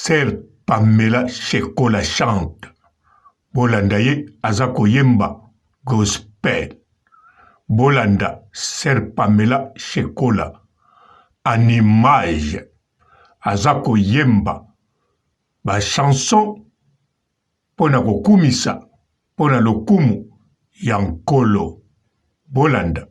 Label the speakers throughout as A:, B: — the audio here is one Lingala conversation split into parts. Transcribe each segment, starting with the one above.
A: Sœur Pamela Shekola chante. Bolanda ye aza koyemba gospel. Bolanda Sœur Pamela Shekola en image aza koyemba ba chanson mpo na kokumisa mpo na lokumu ya Nkolo. Bolanda.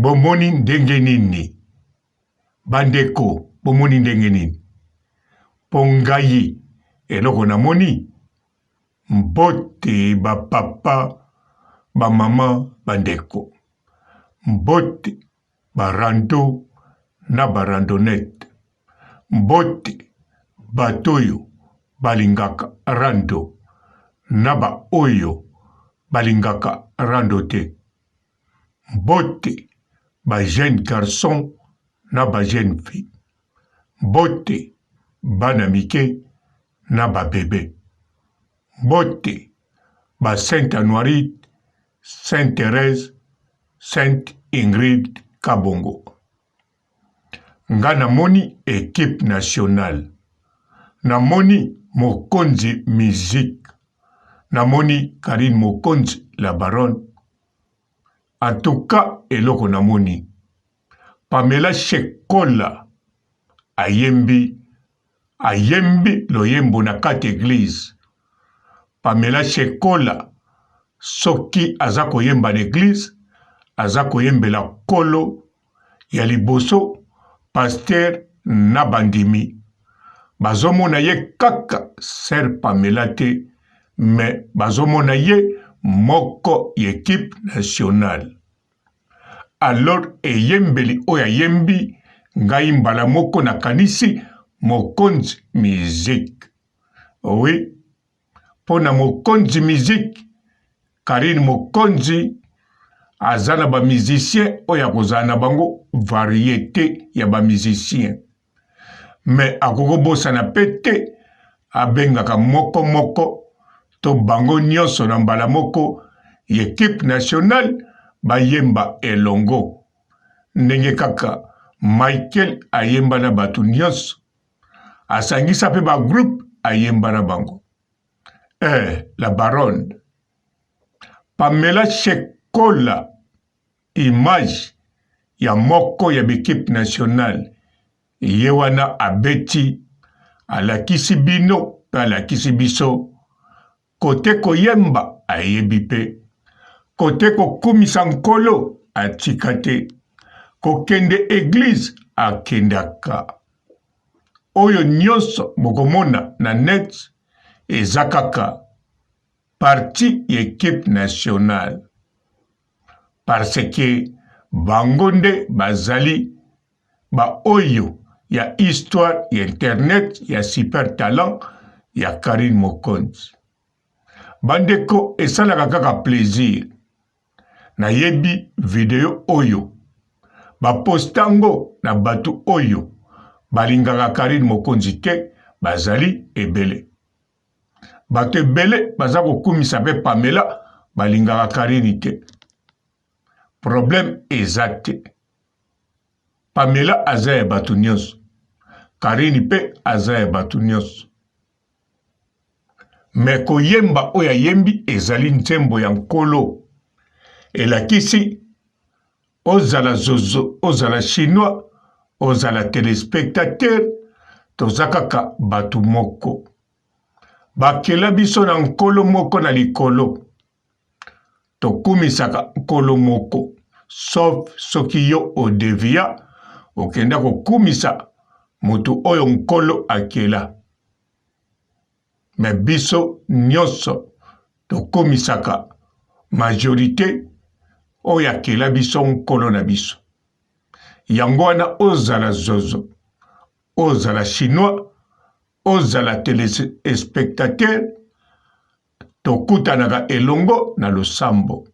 A: Bomoni ndenge nini? Bandeko, bomoni ndenge nini? Mpo ngai eloko namoni, mbote ba papa, ba mama, bandeko, mbote ba rando na ba randonnette, mbote bato oyo balingaka rando na ba oyo balingaka rando te. Mbote ba jeunes garçons na ba jeunes filles. Mbote bana mike na ba bebe. Mbote ba Sainte Anuarite, Sainte Therèse, Sainte Ingrid Kabongo. Nga namoni equipe nationale. Namoni mokonzi musique. Namoni Carine Mokonzi la baronne. En tout cas eloko namoni Pamela Shekola ayembi ayembi loyembo na kati eglise. Pamela Shekola soki aza koyemba na eglise aza koyembela Nkolo ya liboso pasteur na bandimi bazomona ye kaka sœur Pamela te mais bazomona ye moko ya equipe nationale. Alors eyembeli oyo ayembi ngai mbala moko nakanisi mokonzi musique. Oui, mpo na mokonzi musique Carine Mokonzi aza na ba musiciens oyo akozala na bango variete ya ba musiciens mais akoki kobosana pe te abengaka moko moko to bango nyonso na mbala moko ya equipe nationale bayemba elongo ndenge kaka Michael ayemba na bato nyonso asangisa pe ba groupe ayemba na bango eh la baronne Pamela Shekola image ya moko ya b'equipe nationale ye wana abeti alakisi bino pe alakisi biso kote koyemba ayebi pe kote kokumisa Nkolo atika te kokende eglise akendaka oyo nionso bokomona na net eza kaka partie ya equipe nationale parce que bango nde bazali ba oyo ya histoire ya internet ya super talent ya Carine Mokonzi. Bandeko esalaka kaka plaisir nayebi video oyo ba posta ngo na batu oyo balingaka Carine Mokonzi te bazali ebele. Bato ebele baza kokumisa pe Pamela balingaka Carine te. Problème eza te. Pamela aza ya bato nyonso. Carine pe aza ya batu nionso. Mais koyemba oyo ayembi ezali nzembo ya Nkolo. Elakisi ozala zozo, ozala chinois, ozala telespectateur, toza kaka batu moko. Bakela biso na Nkolo moko na likolo. Tokumisaka Nkolo moko, sauf soki yo o devia, okenda kokumisa mutu oyo Nkolo akela. Mais biso nionso tokumisaka majorite oyo akela biso Nkolo na biso. Yango wana ozala zozo, ozala chinois, ozala telespectateur, Tokutanaka elongo na losambo.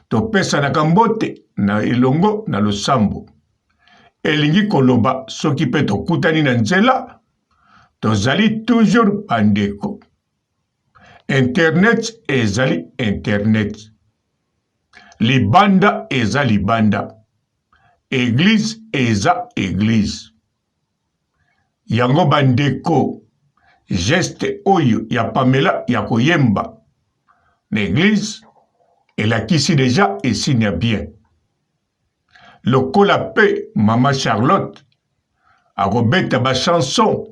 A: Topesanaka mbote na elongo na losambo. Elingi koloba soki mpe tokutani na nzela, tozali toujours bandeko. Internet ezali internet. Libanda eza libanda. Eglise eza eglise. Yango ba ndeko geste oyo ya Pamela ya koyemba na eglise elakisi dejà esigne ya bien. Lokola pe mama Charlotte akobeta ba chanson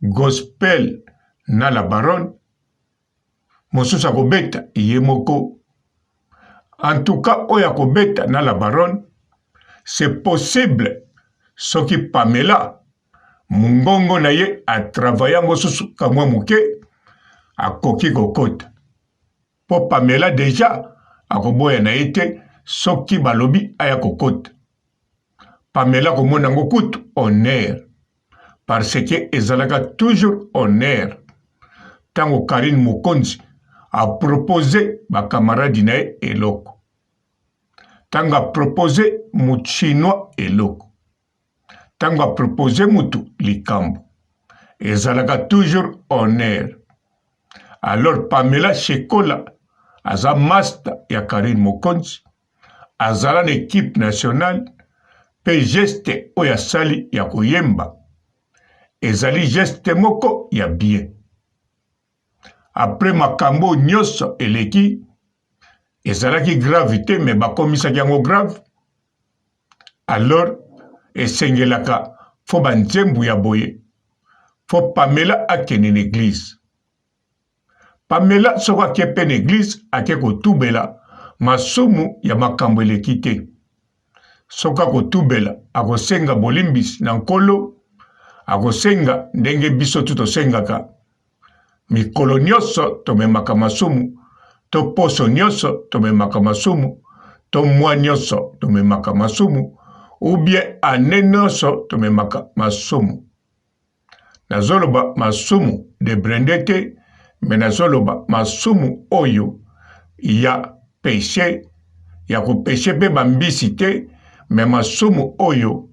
A: gospel na la baronne mosusu akobeta ye moko en tout cas oyo akobeta na la baronne c'est possible soki Pamela mungongo na ye atravaille yango susu kamwa moke akoki kokota mpo Pamela deja akoboya na ye te soki balobi aya kokota Pamela akomona yango kutu honneur parce que ezalaka toujours honneur ntango Carine Mokonzi a propose ba camarades na ye eloko ntango a propose muchinois eloko ntango a propose mutu likambo ezalaka toujours honneur alors Pamela Shekola aza master ya Carine Mokonzi azala na equipe nationale mpe geste oyo asali ya koyemba ezali geste moko ya bien. Après makambo oyo nyonso eleki, ezalaki grave te mais bakomisaki yango grave. Alors esengelaka fo ba nzembo ya boye fo Pamela akende na eglise. Pamela soko ake pe na eglise ake kotubela masumu ya makambo eleki te. Soki akotubela akosenga bolimbisi na Nkolo, akosenga ndenge biso tu tosengaka. Mikolo nyonso tomemaka masumu, to poso nyonso tomemaka masumu, to mwa nyonso tomemaka masumu, ou bien annee nyonso tomemaka masumu. Nazoloba masumu de brende te, me nazoloba masumu oyo ya peche, ya kopeche mpe bambisi te, me masumu oyo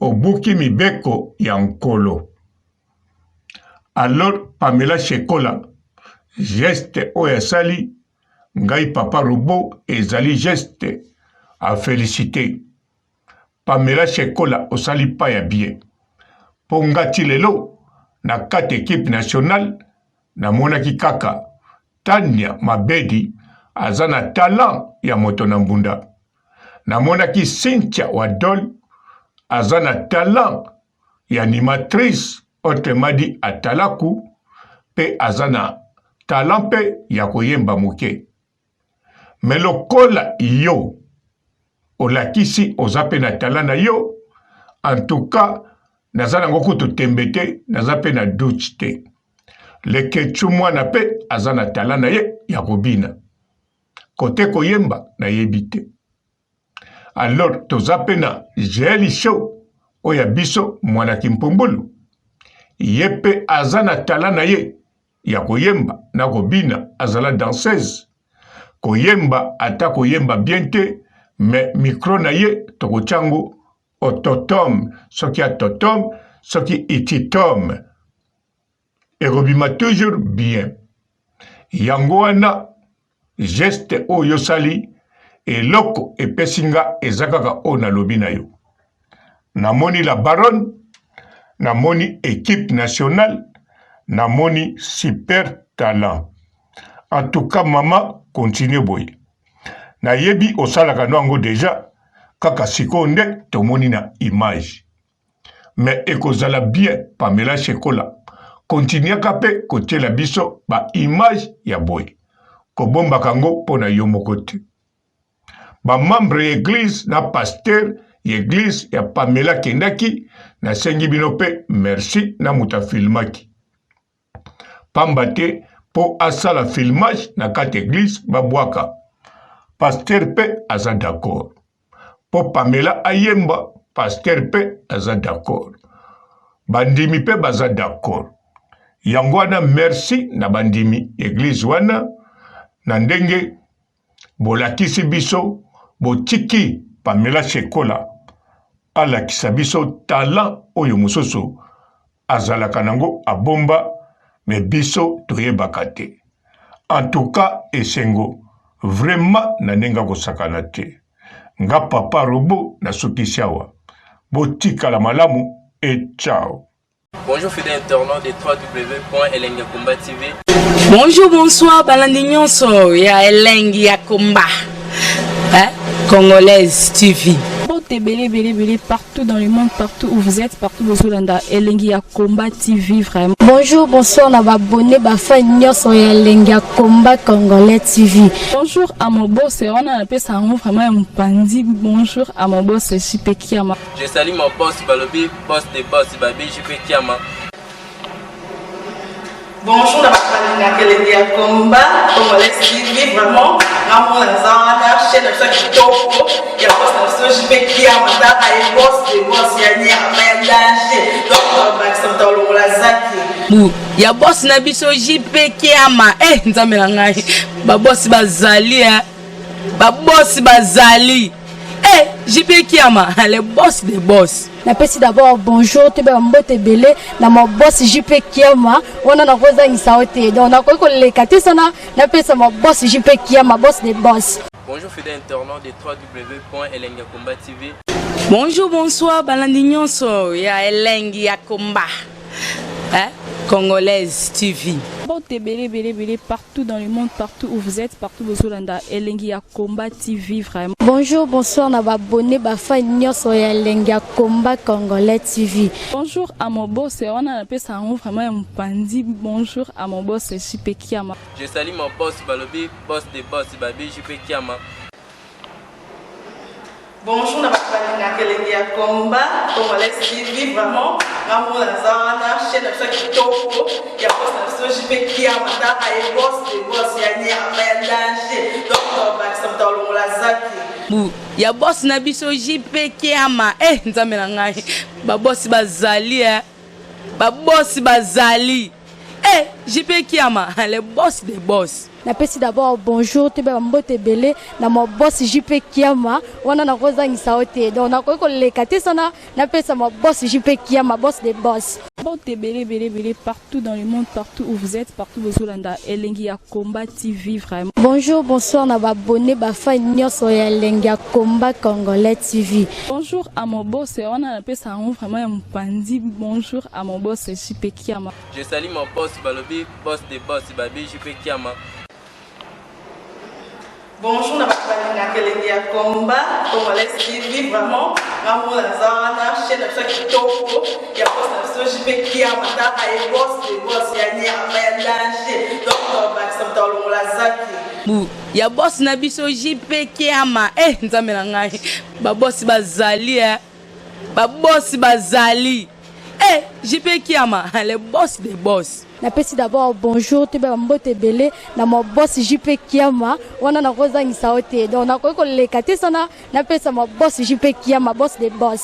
A: obuki mibeko ya Nkolo. Alors Pamela Shekola, geste oyo asali ngai papa robot ezali geste a felicite. Pamela Shekola osali pas ya bien po nga ti lelo na kati equipe nationale namonaki kaka Tania Mabedi aza na talent ya moto na mbunda namonaki Cynthia Wadol aza na talent ya animatrice autrement dit atalaku pe aza na talent pe ya koyemba moke Mais lokola yo olakisi oza pe na talent na yo, en tout cas naza nango kutu tembe te, naza pe na doute te. Leketchou mwana pe aza na talent na ye ya kobina. Cote koyemba nayebi te. Alors toza pe na Jael Show oyo ya biso mwana Kimpumbulu, ye pe aza na talent na ye ya koyemba na kobina azala danseuse koyemba ata koyemba bien te mais micro na ye tokotia yango ototom soki atotom soki ititom ekobima toujours bien yango wana Geste oyo osali eloko epesi nga eza kaka oyo nalobi na yo. Namoni la baronne, Namoni equipe nationale, namoni super talent. En tout cas mama continue boye. Nayebi osalaka no yango deja, kaka sikoyo nde tomoni na image. Mais ekozala bien Pamela Shekola continuaka pe kotiela biso ba image ya boye. Kobombaka yango mpo na yo moko te. Ba membre ya eglise na pasteur ya eglise ya Pamela akendaki, nasengi bino pe merci na moto afilmaki. Pamba te po asala filmage na kati eglise babwaka. Pasteur pe aza d'accord. Po Pamela ayemba, pasteur pe aza d'accord. Bandimi pe baza d'accord. Yango wana merci na bandimi eglise wana na ndenge Bolakisi biso botiki Pamela Shekola alakisa biso talent oyo mosusu azalaka nango abomba mais biso toyebaka te. En tout cas esengo vraiment na ndenge akosakana te. Nga papa robot nasukisi awa. Botikala malamu et ciao.
B: Bonjour fidèles internautes de www.elengiyakomba TV.
C: Bonjour, bonsoir, balandi nyonso ya Elengi ya Komba. Hein? Congolaise TV.
D: Mbote ebele ebele ebele partout dans le monde, partout où vous êtes, partout bozolanda Elengi ya Combat TV vraiment.
E: Bonjour, bonsoir na ba abonné ba fan nyonso ya Elengi ya Combat Congolais TV.
D: Bonjour à mon boss, wana napesa yango vraiment ya mopanzi. Bonjour à mon boss JP Kiama.
B: Je salue mon boss balobi boss de boss babi JP Kiama.
F: Bonjour na bato balingaka elengi ya combat congolais TV vraiment ngamona naza wana chaîne na biso ya kitoko ya boss na biso JP Kiama tala ye boss de boss ya nyama ya danger donc bakisa moto alongola zaki
C: bu ya boss na biso JP Kiama eh nzambe na ngai ba boss bazali eh ba boss bazali Eh, JP Kiama, le boss des boss.
E: Napesi d'abord bonjour toyeba ba mbote ebele na ma boss JP Kiama wana nakozangisa yo te donc nakoki koleka te sana napesa ma boss JP Kiama boss des boss.
B: Bonjour fidèles internautes de www.elengiyakomba TV.
C: Bonjour, bonsoir, balandi nyonso ya Elengi ya Komba. Hein? Congolaise TV.
D: Mbote ebele ebele ebele partout dans le monde, partout où vous êtes, partout bozolanda Elengi ya Combat TV vraiment.
E: Bonjour, bonsoir na ba abonné ba fan nyonso ya Elengi ya Combat Congolais TV.
D: Bonjour à mon boss, wana napesa yango vraiment ya mopanzi. Bonjour à mon boss JP Kiama.
B: Je salue mon boss balobi boss de boss babi JP Kiama.
F: Bonjour na bato balingaka elengi ya combat congolais TV vraiment ngamona naza wana chaîne na biso ya kitoko ya boss na biso JP Kiama tala ye boss de boss ya nyama ya danger donc bakisa moto alongola zaki
C: bu ya boss na biso JP Kiama eh nzambe na ngai ba boss bazali eh ba boss bazali eh JP Kiama le boss des boss.
E: Napesi d'abord bonjour toyeba ba mbote ebele na ma boss JP Kiama wana nakozangisa yo te donc nakoki koleka te sana napesa ma boss JP Kiama boss des boss.
D: Mbote ebele ebele ebele partout dans le monde, partout où vous êtes, partout bozolanda Elengi ya Combat TV vraiment.
E: Bonjour, bonsoir na ba abonné ba fan nyonso ya Elengi ya Combat Congolais TV.
D: Bonjour à mon boss, wana napesa yango vraiment ya mopanzi. Bonjour à mon boss JP Kiama.
B: Je salue mon boss balobi boss de boss babi JP Kiama.
F: Bonjour na bato balingaka elengi ya combat congolais TV vraiment ngamona naza wana chaîne na biso ya kitoko ya boss na biso JP Kiama tala ye boss de boss ya nyama ya danger donc bakisa moto alongola zaki
C: bu ya boss na biso JP Kiama eh nzambe na ngai ba boss bazali eh ba boss bazali eh JP Kiama le boss des boss.
E: Napesi d'abord bonjour toyeba ba mbote ebele na ma boss JP Kiama wana nakozangisa yo te donc nakoki koleka te sana napesa ma boss JP Kiama boss des boss.